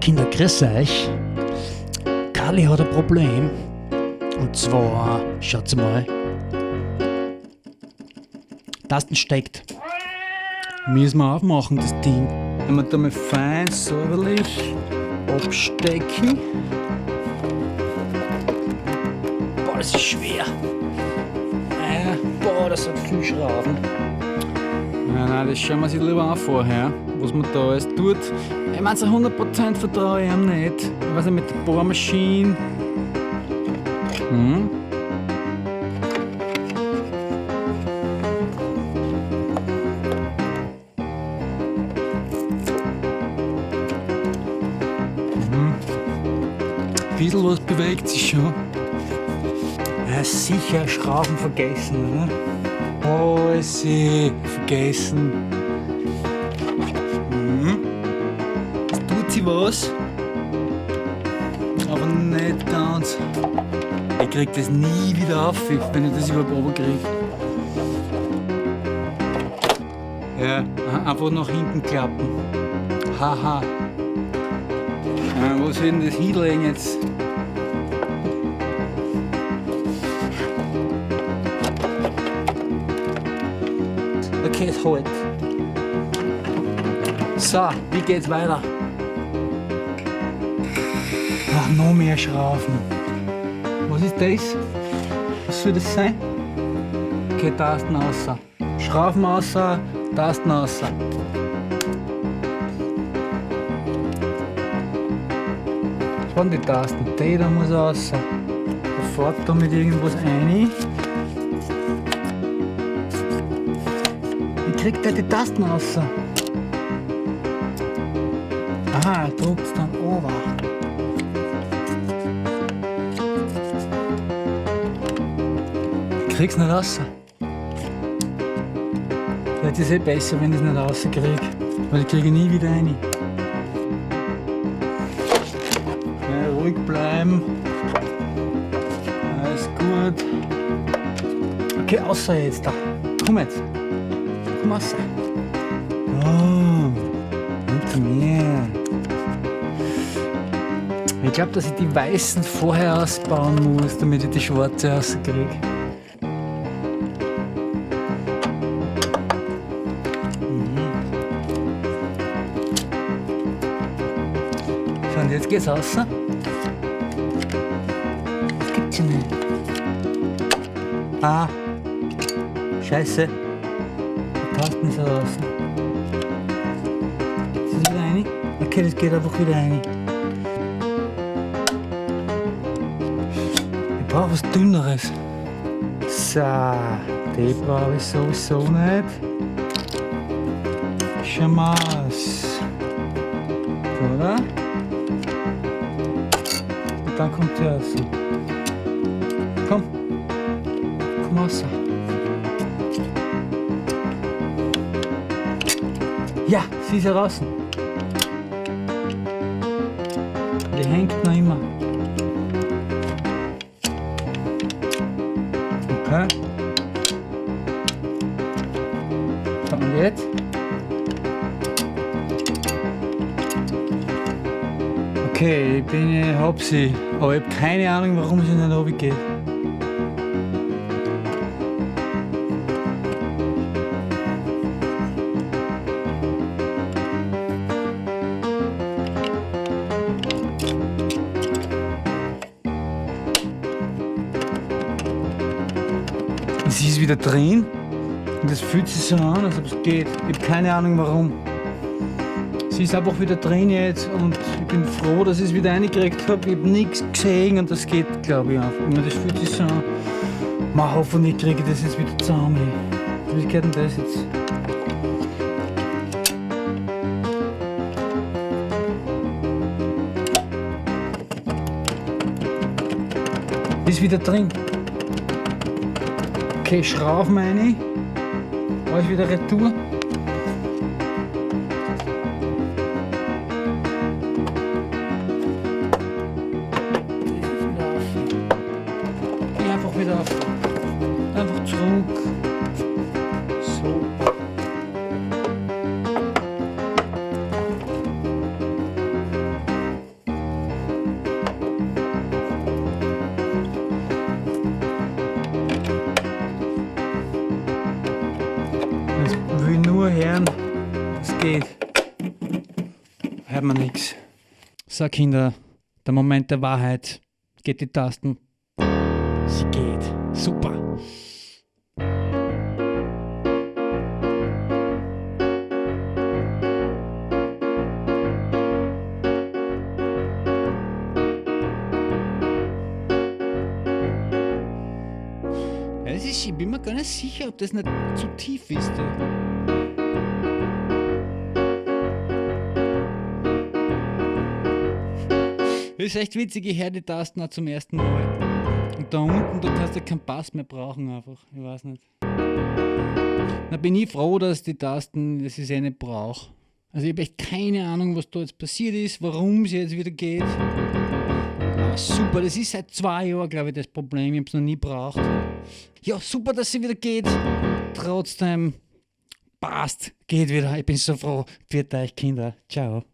Kinder, grüß euch. Kali hat ein Problem. Und zwar, schaut mal. Tasten steckt. Müssen wir aufmachen, das Ding. Wenn wir da mal fein säuberlich abstecken. Boah, das ist schwer. Boah, das sind viel Schrauben. Nein, nein, das schauen wir sich lieber an vorher, was man da alles tut. Ich meine, so 100% vertraue ich ihm nicht. Ich weiß nicht, mit der Bohrmaschine. Hm? Mhm. Ein bisschen was bewegt sich schon. Ja, sicher Schrauben vergessen, oder? Oh, sie vergessen. Mhm. Es tut sich was, aber nicht ganz. Ich krieg das nie wieder auf, wenn ich das überhaupt runterkrieg. Ja, einfach nach hinten klappen. Haha. Ja, wo soll ich denn das hinlegen jetzt? Okay, es halt. So, wie geht's weiter? Ach, noch mehr Schrauben. Was ist das? Was soll das sein? Okay, Tasten außer. Schrauben außer, Tasten außer. Was waren die Tasten? Die da muss raus. Da fährt da mit irgendwas rein. Wie kriegt der die Tasten raus? Aha, er druckt's dann over. Ich krieg's nicht raus. Vielleicht ist es eh besser, wenn ich es nicht rauskrieg, weil ich kriege nie wieder rein. Ja, ruhig bleiben. Alles gut. Okay, außer jetzt da. Komm jetzt. Komm raus. Oh, unter mir. Ich glaub, dass ich die weißen vorher ausbauen muss, damit ich die schwarze rauskrieg. So, und jetzt geht's raus. Das gibt's ja nicht. Ah, scheiße. Die Tasten ist raus. Ist das wieder rein? Okay, das geht einfach wieder rein. Ich brauch was Dünneres. So, die brauch ich sowieso nicht. Schmaß. Oder? Und dann kommt sie raus. Komm. Komm raus. Ja, sie ist ja draußen. Die hängt noch immer. Okay. So, und jetzt? Okay, ich hab sie, aber ich hab keine Ahnung, warum sie nicht runtergeht. Sie ist wieder drin und es fühlt sich so an, als ob es geht. Ich hab keine Ahnung warum. Sie ist einfach wieder drin jetzt und ich bin froh, dass ich es wieder reingekriegt hab. Ich hab nix gesehen und das geht, glaub ich, einfach. Ich meine, das fühlt sich so an. Ma, hoffentlich kriege ich das jetzt wieder zusammen. Ey. Wie geht denn das jetzt? Ist wieder drin. Okay, Schrauben rein. Alles wieder retour. Geh einfach wieder auf. Einfach zurück. So. hören, es geht. Hört man nichts. So, Kinder, der Moment der Wahrheit. Geht die Tasten. Sie geht. Super. Ja, das ist, ich bin mir gar nicht sicher, ob das nicht zu tief ist. Da. Das ist echt witzig, ich höre die Tasten auch zum ersten Mal. Und da unten, da kannst du keinen Bass mehr brauchen einfach. Ich weiß nicht. Da bin ich froh, dass die Tasten, dass ich sie eh nicht brauche. Also ich habe echt keine Ahnung, was da jetzt passiert ist, warum sie jetzt wieder geht. Aber super, das ist seit 2 Jahren, glaube ich, das Problem. Ich habe es noch nie braucht. Ja, super, dass sie wieder geht. Trotzdem, passt, geht wieder. Ich bin so froh. Pfiat euch, Kinder. Ciao.